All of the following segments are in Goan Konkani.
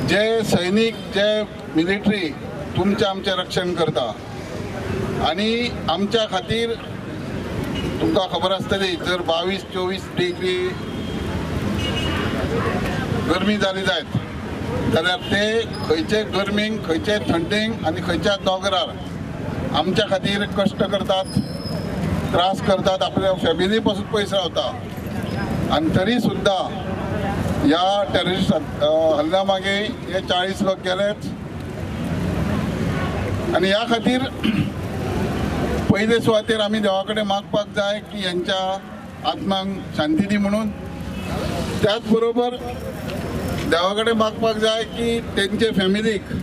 जे सैनिक जे मिलिटरी तुमचें आमचें रक्षण करता आनी आमच्या खातीर तुमकां खबर आसतली जर 22-24 डिग्री गरमी जाली जायत जाल्यार ते खंयचे गरमीक खंयचे थंडेक आनी खंयच्या दोंगरार आमच्या खातीर कश्ट करतात, त्रास करतात, आपल्या फॅमिली पासून पयस रावता आनी तरी सुद्दां ह्या टेररिस्ट हल्ल्या मागे हे 40 लोक गेलेच। आनी ह्या खातीर पयले सुवातेर आमी देवा कडेन मागपाक जाय की ह्यांच्या आत्मांक शांती दी म्हणून, त्याच बरोबर देवा कडेन मागपाक जाय की तेंचे फॅमिलीक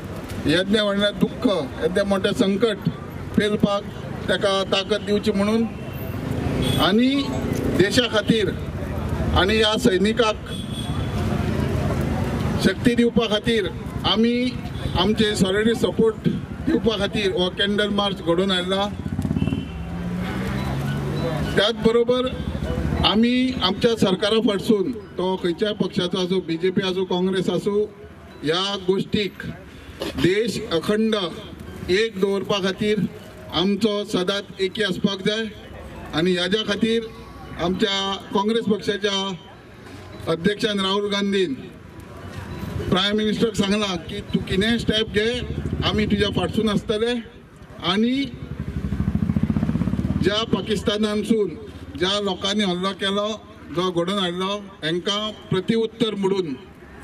येद्दें व्हडलें दुख्ख येद्दें मोठें संकट पेलपाक ताका ताकद दिवची म्हणून आनी देशा खातीर आनी ह्या सैनिकाक शक्ती दिवपा खातीर आमी आमचे सॉलिड सपोर्ट दिवपा खातीर हो कॅन्डल मार्च घडोवन हाडला। त्याच बरोबर आमी आमच्या सरकारा फाटसून तो खंयच्याय पक्षाचो आसूं, बीजेपी आसूं, काँग्रेस आसूं, ह्या गोश्टीक देश अखंड एक दवरपा खातीर आमचो सदांच एकी आसपाक जाय आनी ह्याच्या खातीर आमच्या काँग्रेस पक्षाच्या अध्यक्षान राहुल गांधीन प्रायम मिनिस्टराक सांगलां की तूं कितेंय स्टेप घे, आमी तुज्या फाटसून आसतले आनी ज्या पाकिस्तानानसून ज्या लोकांनी हल्लो केलो जो घडोवन हाडलो हांकां प्रतिउत्तर म्हणून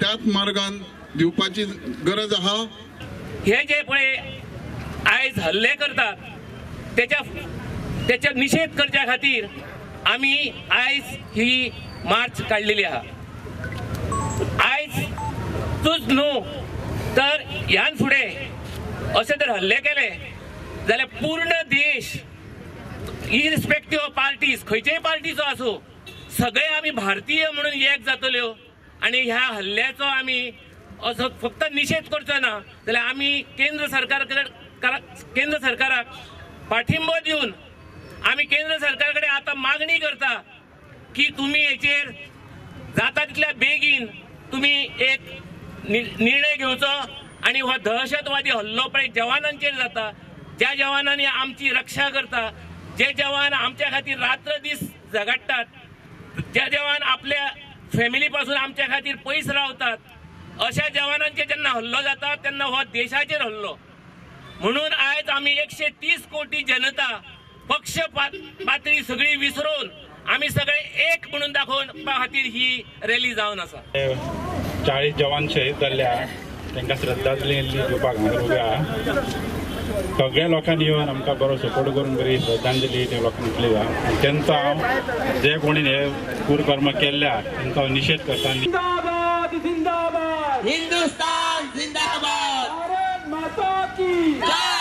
त्याच मार्गान दिवपाची गरज आहा। हे जे पळय आयज हल्ले करतात त्याच्या निषेध करच्या खातीर आमी आयज ही मार्च काडलेली आहा। आयज तूच न्हू तर ह्यान फुडें अशे जर हल्ले केले जाल्यार पूर्ण देश इरिस्पेक्टिव ऑफ पार्टीज खंयचेय पार्टीचो आसूं सगळे आमी भारतीय म्हणून एक जातल्यो आनी ह्या हल्ल्याचो आमी असो फक्त निषेध करचो ना जाल्यार आमी केंद्र सरकाराक पाठिंबो दिवन आमी केंद्र सरकार कडेन आतां मागणी करता की तुमी हेचेर जाता तितल्या बेगीन तुमी एक निर्णय घेवचो आनी हो दहशतवादी हल्लो पळय जवानांचेर जाता, ज्या जवानांनी आमची रक्षा करता, जे जवान आमच्या खातीर रात्र दीस झगडटात, ज्या जवान आपल्या फॅमिली पासून आमच्या खातीर पयस रावतात, अशा जवानांचेर जेन्ना हल्लो जाता तेन्ना हो देशाचेर हल्लो। म्हणून आयज आमी 130 कोटी जनता पक्ष पातळी सगळी विसरून आमी सगळे एक म्हणून दाखोवपा खातीर ही रॅली जावन आसा। 40 जवान शहीद जाल्ल्या तांकां श्रद्धांजली दिवपाक हांगा उबे आहा। सगळ्या लोकांनी येवन आमकां बरो सपोर्ट करून बरी श्रद्धांजली त्या लोकांनी दिली आनी तेंचो हांव जे कोणी हे कुरकर्म केल्ल्या तेंचो हांव निशेध करता। जिंदाबाद जिंदाबाद, हिंदुस्तान जिंदाबाद, भारत माता की जय।